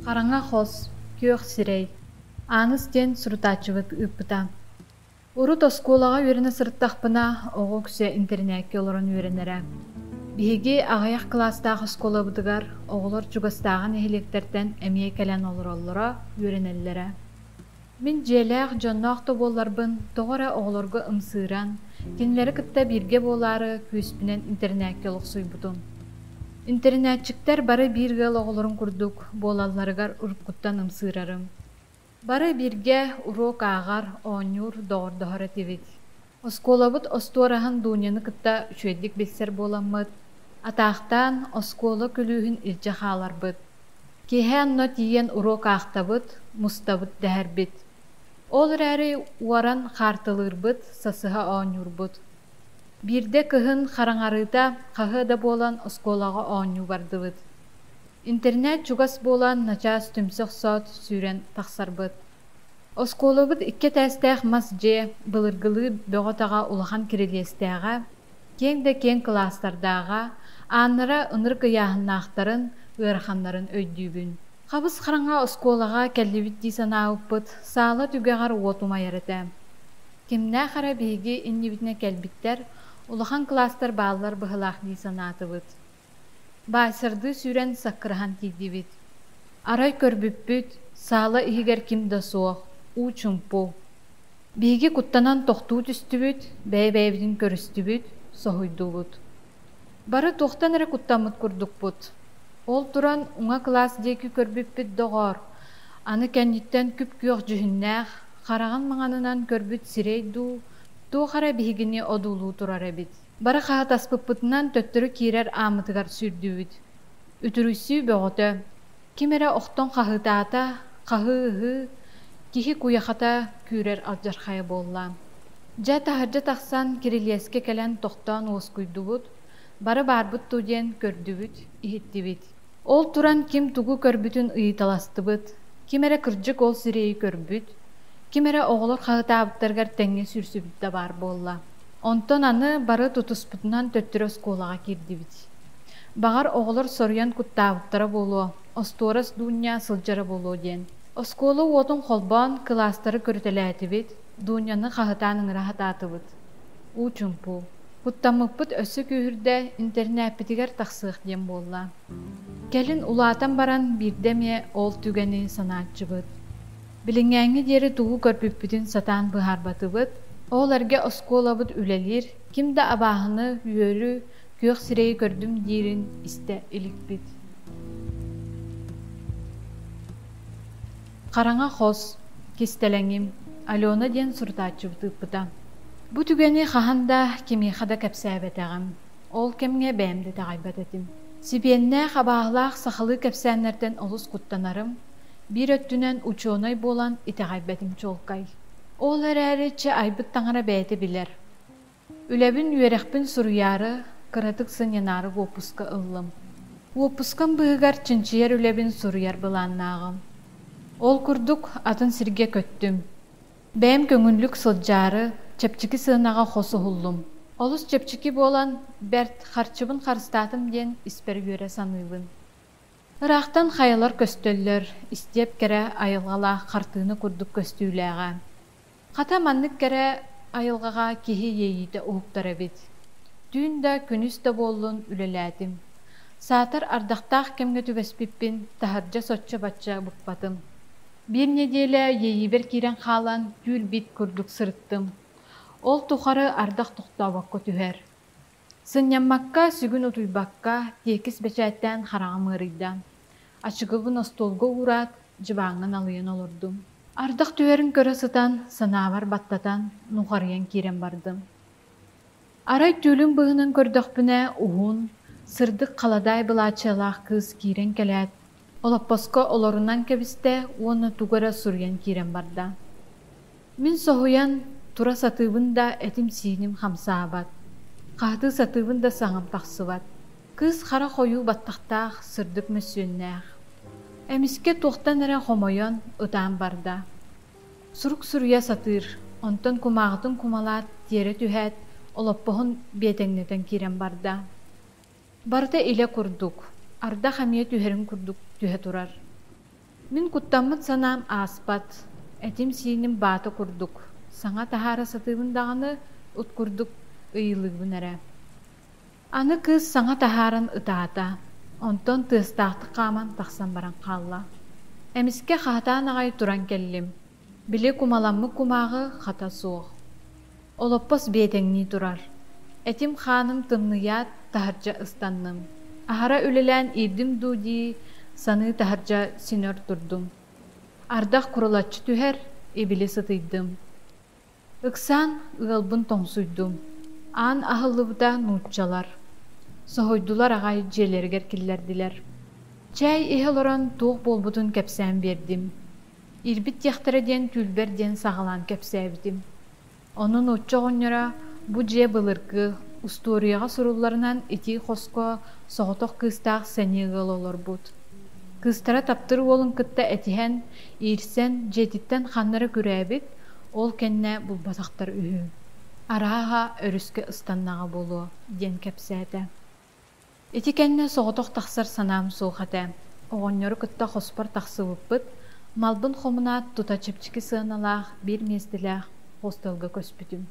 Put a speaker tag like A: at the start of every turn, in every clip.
A: Хараҥа хос, күөх сирэй, Ааныс диэн сурутааччыбыт ыыппыта. Урут оскуолаҕа үөрэнэ сырыттахпына, оҕо үксэ интэринээккэ олорон үөрэнэрэ. Биһиги аҕыйах кылаастаах оскуолабытыгар оҕолор чугастааҕы нэһилиэктэртэн эмиэ кэлэн олороллоро, үөрэнэллэрэ. Мин дьиэлээх, дьонноох да буолларбын, тоҕо эрэ оҕолорго ымсыыран, кинилэри кытта бииргэ буолаары күүспүнэн интэринээккэ олохсуйбутум. Интэринээччиктэр бары биир ыал оҕолорун курдук буолалларыгар уруккуттан ымсыырарым. Бары бииргэ уруок ааҕар, оонньуур, доҕордоһор этибит. Оскуолабыт остуораһын Дуняны кытта үчүгэйдик билсэр буоламмыт, атаахтаан оскуола күлүүһүн илдьэ хааларбыт. Киэһэ онно тиийэн уруок аахтабыт, мустабыт дэһэрбит. Ол эрээри уоран хаартылыырбыт, сасыһа оонньуурбут. Биирдэ кыһын хараҥарыыта хаһыа да буолан оскуолаҕа оонньуу бардыбыт. Интернет чугас буолан начаас түмсэ охсоот сүүрэн тахсарбыт. Оскуолабыт икки этээстээх мас дьиэ былыргылыы бөҕө-таҕа улахан кирилиэстээҕэ, киэҥ да киэҥ кылаастардааҕа, ааннара ынырык ыйааһыннаахтарын, ыараханнарын өйдүүбүн. Хабыс-хараҥа оскуолаҕа кэллибит дии санаабыппыт, саала түгэҕэр уот умайар этэ. Кимнээх эрэ биһиги иннибитинэ кэлбиттэр, улахан кылаастар бааллар быһыылаах дии санаатыбыт. Баайсардыы сүүрэн саккыраһан тиийдибит. Арай көрбүппүт, саала иһигэр ким да суох, уу чумпу. Биһиги куттанан тохтуу түстүбүт, бэйэ-бэйэбитин көрүстүбүт, соһуйдубут. Бары туохтан эрэ куттаммыт курдукпут. Ол туран уҥа кылаас диэки көрбүппүт доҕоор, аны кэнниттэн күп-күөх дьүһүннээх, хараҕын маҥанынан көрбүт сирэй дуу, туох эрэ биһигини одуулуу турар эбит. Бары хаһытаспыппытынан төттөрү киирэр ааммытыгар сүүрдүбүт. Үтүрүйсүү бөҕөтө. Ким эрэ охтон хаһыытаата, хаһыы-ыһыы, киһи куйахата күүрэр алдьархайа буолла. Дьэ, таһырдьа тахсан кирилиэскэ кэлэн тохтоон уоскуйдубут, бары баарбыт дуу диэн көрдүбүт, иһиттибит. Ол туран ким тугу көрбүтүн ыйыталастыбыт, ким эрэ кырдьык ол сирэйи көрбүт, ким эрэ оҕолор хаһытаабыттарыгар тэҥҥэ сүүрсүбүт да баар буолла. Онтон аны бары тутуспутунан төттөрү оскуолаҕа киирдибит. Баҕар, оҕолор соруйан куттаабыттара буолуо, остуорас Дуунньа сылдьара буолуо диэн. Оскуола уотун холбоон кылаастары көрүтэлээтибит, Дуунньаны хаһытаан ыҥыра сатаатыбыт. Уу чумпу. Куттаммыппыт өссө күүһүрдэ, интэринээппитигэр тахсыах диэн буолла. Кэлин улаатан баран биирдэ эмиэ ол түгэни санааччыбыт. Билиҥҥээҥҥи диэри тугу көрбүппүтүн сатаан быһаарбатыбыт, ол эргэ оскуолабыт үлэлиир, ким да абааһыны, үөрү, күөх сирэйи көрдүм диирин истэ иликпит. Хараҥа хос, кистэлэҥим, Алена диэн сурутааччыбыт ыыппыта. Бу түгэни хаһан да, кимиэхэ да кэпсээбэтэҕим. Ол кэмҥэ бэйэм да итэҕэйбэт этим. Сибиэннээх, абааһылаах сахалыы кэпсээннэртэн олус куттанарым, биир өттүнэн учуонай буолан итэҕэйбэтим чуолкай. Ол эрээри чэ айбыт таҥара бэйэтэ билэр. Үлэбин, үөрэхпин суруйаары, кыратык сынньанаары уоппуска ыллым. Уоппускам быыһыгар чинчийэр үлэбин суруйар былааннааҕым. Ол курдук атын сиргэ көттүм. Бэйэм көҥүллүк сылдьаары, чэпчэки сыанаҕа хос уһуллум. Олус чэпчэки буолан, бэрт, харчыбын харыстаатым диэн испэр үөрэ саныыбын. Ыраахтан хайалар көстөллөр, истиэп кэрэ айылҕалаах хартыына курдук көстүүлээҕэ. Хата маннык кэрэ айылҕаҕа киһи иэйиитэ уһуктар эбит. Түүн да, күнүс да буоллун үлэлээтим. Саатар ардахтаах кэмҥэ түбэспиппин таһырдьа соччо-бачча быкпатым. Биир нэдиэлэ иэйиибэр киирэн хаалан түүл-бит курдук сырыттым. Ол тухары ардах тохтообокко түһэр. Сынньаммакка, сүгүн утуйбакка, тиэкис бэчээттээн хараҕым ыарыйда. Ачыкыбын остуолга уураат, дьыбааҥҥа налыйан олордум. Ардах түһэрин көрө сытан, санаабар баттатан, нухарыйан киирэн бардым. Арай түүлүм быһынан көрдөхпүнэ, уһун, сырдык халадаай былаачыйалаах кыыс киирэн кэлээт, олоппоско олорунан кэбистэ уонна тугу эрэ суруйан киирэн барда. Мин соһуйан, тура сатыыбын да этим-сииним хамсаабат, хаһытыы сатыыбын да саҥам тахсыбат. Кыыс хара хойуу баттахтаах, сырдык мөссүөннээх. Эмискэ туохтан эрэ хомойон, ытаан барда. Сурук суруйа сатыыр, онтон кумааҕытын кумалаат, тиэрэ түһээт, олоппоһун биэтэҥнэтэн киирэн барда. Барыта илэ курдук, ардах эмиэ түһэрин курдук түһэ турар. Мин куттаммыт санаам ааспат, этим-сииним баата курдук, саҥа таһаара сатыыбын даҕаны, ут курдук ыйылыыбын эрэ. Аны кыыс саҥа таһааран ытаата, онтон тыастаахтык хааман тахсан баран хаалла. Эмискэ хаһытаан аҕай туран кэллим. Били кумаламмыт кумааҕы хата суох. Олоппос биэтэҥнии турар. Этим-хааным тымныйаат, таһырдьа ыстанным. Аһара үлэлээн иирдим дуу дии саныы таһырдьа син өр турдум. Ардах курулаччы түһэр, ибили сытыйдым. Ыксаан ыалбын тоҥсуйдум. Аан аһыллыбыта нууччалар. Соһуйдулар аҕай дьиэлэригэр киллэрдилэр. Чээй иһэ олорон туох буолбутун кэпсээн биэрдим. Иирбит диэхтэрэ диэн түүлбэр диэн саҕалаан кэпсээбитим. Ону нуучча оҕонньоро бу дьиэ былыргы, устуоруйаҕа сурулларынан итии хоско соҕотох кыыстаах сэниэ ыал олорбут. Кыыстара таптыыр уолун кытта этиһэн, иирсэн, дьиэтиттэн ханна эрэ күрээбит, ол кэннэ булбатахтар үһү. Арааһа, өрүскэ ыстаннаҕа буолуо, диэн кэпсээтэ. Ити кэннэ соҕотох тахсар санаам суох этэ. Оҕонньору кытта хоспор тахсыбыппыт, малбын хомунаат тута чэпчэки сыаналаах биир миэстэлээх хостелга көспүтүм.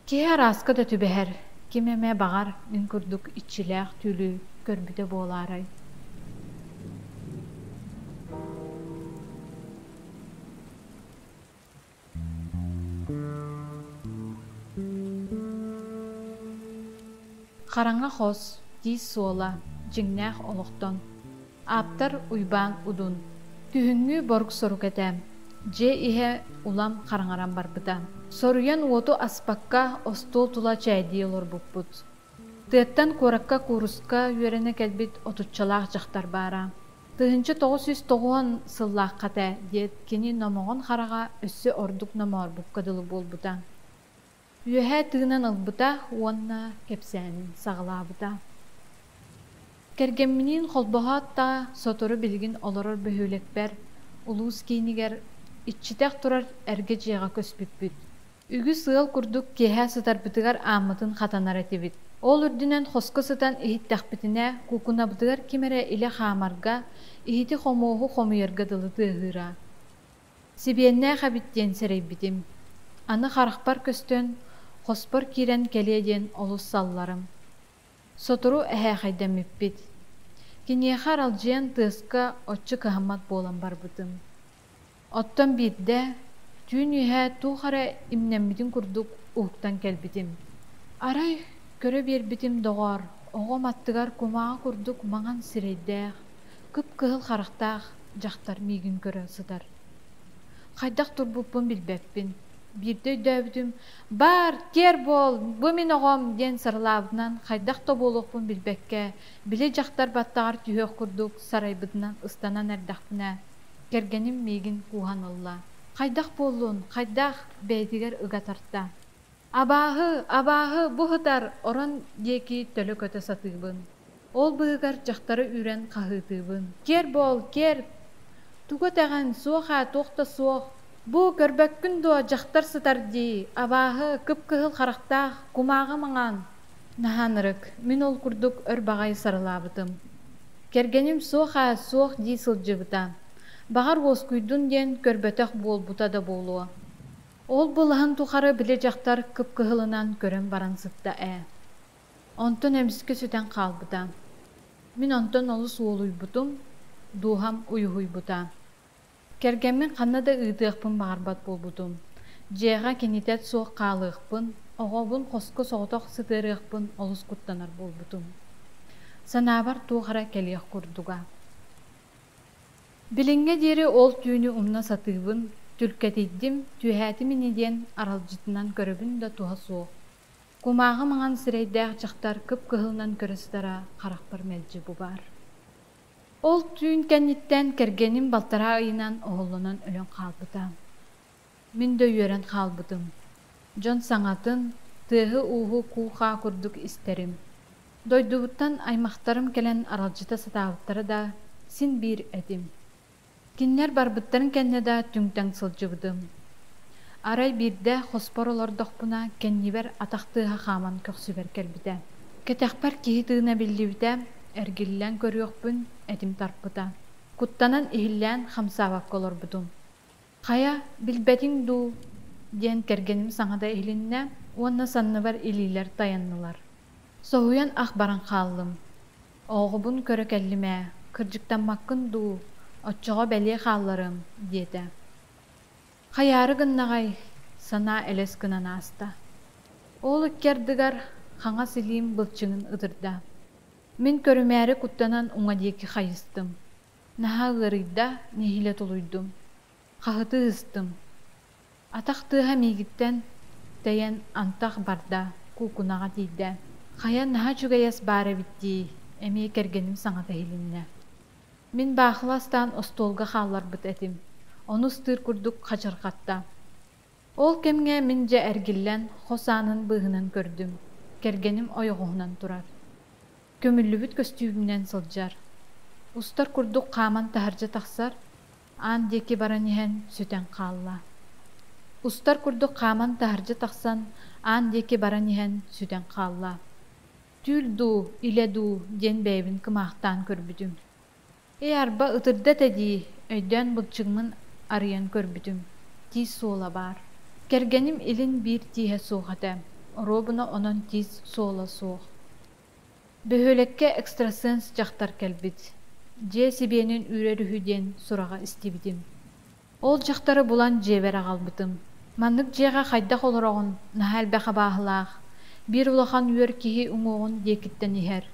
A: Киһи арааска да түбэһэр, ким эмэ баҕар мин курдук иччилээх түүлү көрбүтэ буолаарай. Хараҥа хос, тиис суола, дьиҥнээх олохтон. Ааптар Уйбаан Удун. Күһүҥҥү борук-сорук этэ. Дьиэ иһэ улам хараҥаран барбыта. Соруйан уоту аспакка остуол тула чээйдии олорбуппут. Тыаттан куоракка кууруска үөрэнэ кэлбит отуччалаах дьахтар баара. 1990 сыллаахха этэ, диэт кини номоҕон хараҕа өссө ордук номоорбукка дылы буолбута. Үөһэ тыынан ылбыта уонна кэпсээнин саҕалаабыта. Кэргэмминиин холбоһоот да сотору билигин олорор бөһүөлэкпэр, улуус киинигэр, иччитэх турар эргэ дьиэҕэ көспүппүт. Үгүс ыал курдук киэһэ сытарбытыгар ааммытын хатанар этибит. Ол үрдүнэн хоско сытан иһиттэхпитинэ, куукунабытыгар ким эрэ илэ хаамарга, иһити-хомуоһу хомуйарга дылы тыаһыыра. Сибиэннээх эбит диэн сэрэйбитим. Аны харахпар көстөн, хоспор киирэн кэлиэ диэн олус салларым. Сотору эһээхэйдэммиппит. Киниэхэ аралдьыйан тыаска оччо кыһаммат буолан барбытым. Оттон биирдэ, түүн үөһэ туох эрэ имнэммитин курдук уһуктан кэлбитим. Арай көрө биэрбитим доҕоор, оҕом аттыгар кумааҕы курдук маҥан сирэйдээх, кып-кыһыл харахтаах дьахтар миигин көрө сытар. Хайдах турбуппун билбэппин. Биирдэ өйдөөбүтүм, «Бар, киэр буол, бу мин оҕом!» диэн сарылаабытынан хайдах да буолуохпун билбэккэ, били дьахтар баттаҕар түһүөх курдук сарайбытынан ыстанан эрдэхпинэ, кэргэним миигин кууһан ылла. Хайдах буоллун, хайдах? бэйэтигэр ыга тарта. Абааһы, абааһы, бу сытар, орон диэки төлө көтө сатыыбын. Ол быыһыгар дьахтары үүрэн хаһыытыыбын. Киэр буол, киэр! Тугу этэҕин, суох ээ, туох да суох. Бу көрбөккүн дуо, дьахтар сытар дии, абааһы, кып-кыһыл харахтаах, кумааҕы маҥан. Наһаа ынырык, мин ол курдук өр баҕайы сарылаабытым. Кэргэним суох ээ, суох дии сылдьыбыта. Баҕар уоскуйдун диэн көрбөтөх буолбута да буолуо. Ол былаһын тухары били дьахтар кып-кыһылынан көрөн баран сытта ээ. Онтон эмискэ сүтэн хаалбыта. Мин онтон олус уолуйбутум, дууһам уйуһуйбута. Кэргэммин ханна да ыытыахпын баҕарбат буолбутум. Дьиэҕэ кинитэ суох хаалыахпын, оҕобун хоско соҕотох сытыарыахпын олус куттанар буолбутум. Санаабар туох эрэ кэлиэх курдуга. Билиҥҥэ диэри ол түүнү умна сатыыбын, түлкэтийдим, түөһээтим ини диэн аралдьытынан көрөбүн да туһа суох. Кумааҕы маҥан сирэйдээх дьахтар кып-кыһылынан көрө сытара харахпар мэлдьи бу баар. Ол түүн кэнниттэн кэргэним балтараа ыйынан оһоллонон өлөн хаалбыта. Мин да үөрэн хаалбытым. Дьон саҥатын, тыаһы-ууһу куу-хаа курдук истэрим. Дойдубуттан аймахтарым кэлэн аралдьыта сатаабыттара да, син биир этим. Кинилэр барбыттарын кэннэ да түҥ-таҥ сылдьыбытым. Арай биирдэ хоспор олордохпуна кэннибэр атах тыаһа хааман көхсүбэр кэлбитэ. Кэтэхпэр киһи тыына биллибитэ, эргиллэн көрүөхпүн этим тарпыта. Куттанан иһиллээн хамсаабакка олорбутум. Хайа, билбэтиҥ дуу? диэн кэргэним саҥата иһилиннэ уонна санныбар илиилэр тайаннылар. Соһуйан ах баран хааллым. Оҕобун көрө кэллим ээ, кырдьыктаммаккын дуу, оччоҕо бэлиэ хаалларыам, диэтэ. Хайаары гыннаҕай, санаа элэс гынан ааста. Ол икки ардыгар хаҥас илиим былчыҥын ытырда. Мин көрүмээри куттанан уҥа диэки хайыстым. Наһаа ыарыйда, нэһиилэ тулуйдум. Хаһытыы ыстым. Атах тыаһа миигиттэн тэйэн антах барда, куукунаҕа тиийдэ. Хайа наһаа үчүгэй ас баар эбит дии, эмиэ кэргэним саҥата иһилиннэ. Мин баахыла астаан остуолга хаалларбыт этим, ону ыстыыр курдук хачырҕатта. Ол кэмҥэ мин дьэ эргиллэн хос аанын быыһынан көрдүм, кэргэним ойоҕоһунан турар. Көмүллүбүт көстүүмүнэн сылдьар. Устар курдук хааман таһырдьа тахсар, аан диэки баран иһэн сүтэн хаалла. Устар курдук хааман таһырдьа тахсан, аан диэки баран иһэн сүтэн хаалла. Түүл дуу, илэ дуу диэн бэйэбин кымаахтаан көрбүтүм. Ээ, арба ытырда этэ дии, өйдөөн былчыҥмын арыйан көрбүтүм, тиис суола баар. Кэргэним илин биир тииһэ суох этэ, оруобуна онон тиис суола суох. Бөһүөлэккэ экстрасенс дьахтар кэлбит, дьиэ сибиэнин үүрэр үһү диэн сураҕы истибитим. Ол дьахтары булан дьиэбэр аҕалбытым. Маннык дьиэҕэ хайдах олороҕун, наһаа элбэх абааһылаах, биир улахан үөр киһи уҥуоҕун диэкиттэн иһэр.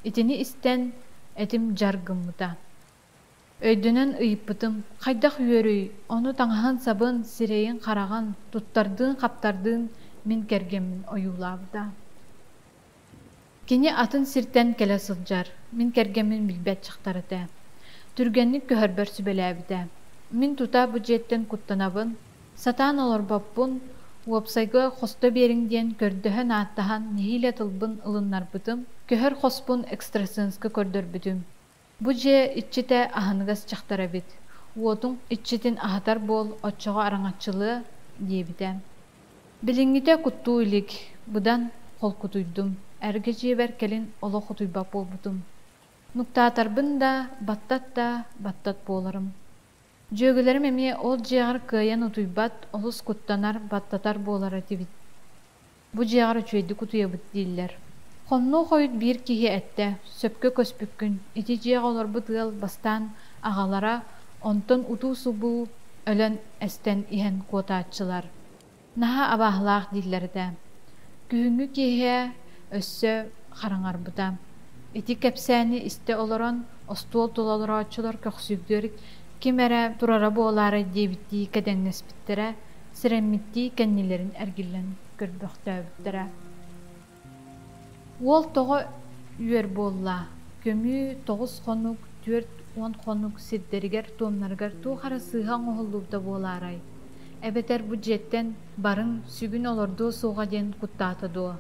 A: Итини истэн, этим дьар гыммыта. Өйдөнөн ыйыппытым, хайдах үөрүй, ону таҥаһын-сабын, сирэйин-хараҕын, туттардыын-хаптардыын мин кэргэммин ойуулаабыта. Кини атын сиртэн кэлэ сылдьар, мин кэргэммин билбэт дьахтар этэ. Түргэнник көһөрбөр сүбэлээбитэ. Мин тута бу дьиэттэн куттанабын, сатаан олорбоппун, уопсайга хосто биэриҥ диэн көрдөһөн-ааттаһан нэһиилэ тылбын ылыннарбытым, көһөр хоспун экстрасенска көрдөрбүтүм. Бу дьиэ иччитэ аһыныгас дьахтар эбит, уотуҥ иччитин аһатар буол, оччоҕо араҥаччылыа диэбитэ. Билиҥҥитэ куттуу илик, быдан холкутуйдум, эргэ дьиэбэр кэлин олох утуйбат буолбутум. Нуктаатарбын да, баттат да, баттат буоларым. Дьүөгэлэрим эмиэ ол дьиэҕэр кыайан утуйбат, олус куттанар, баттатар буолар этибит. Бу дьиэҕэр үчүгэйдик утуйабыт дииллэр. Хоннуох хойут биир киһи эттэ, сөпкө көспүккүн, ити дьиэҕэ олорбут ыал бастаан аҕалара, онтон утуу-субуу өлөн эстэн иһэн куотааччылар. Наһаа абааһылаах дииллэр этэ. Күһүҥҥү киэһэ өссө хараҥарбыта. Ити кэпсээни истэ олорон, остуол тула олорооччулар көхсүгэр ким эрэ турара буолаарай диэбиттии кэдэҥнэспиттэрэ, сэрэммиттии кэннилэрин эргиллэн көрбөхтөөбүттэрэ. Уол тоҕо үөр буолла, көмүү 9 хонук, 40 хонук сирдэригэр-туомнарыгар туох эрэ сыыһа оҥоһуллубута буолаарай, эбэтэр бу дьиэттэн барыҥ, сүгүн олордуо суоҕа диэн куттаата дуо?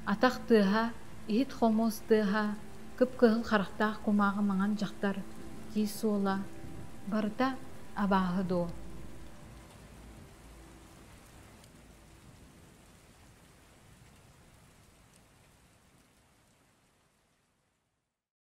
A: Атах тыаһа, иһит-хомуос тыаһа, кып-кыһыл харахтаах кумааҕы маҥан дьахтар, тиис суола, барыта абааһы дуо?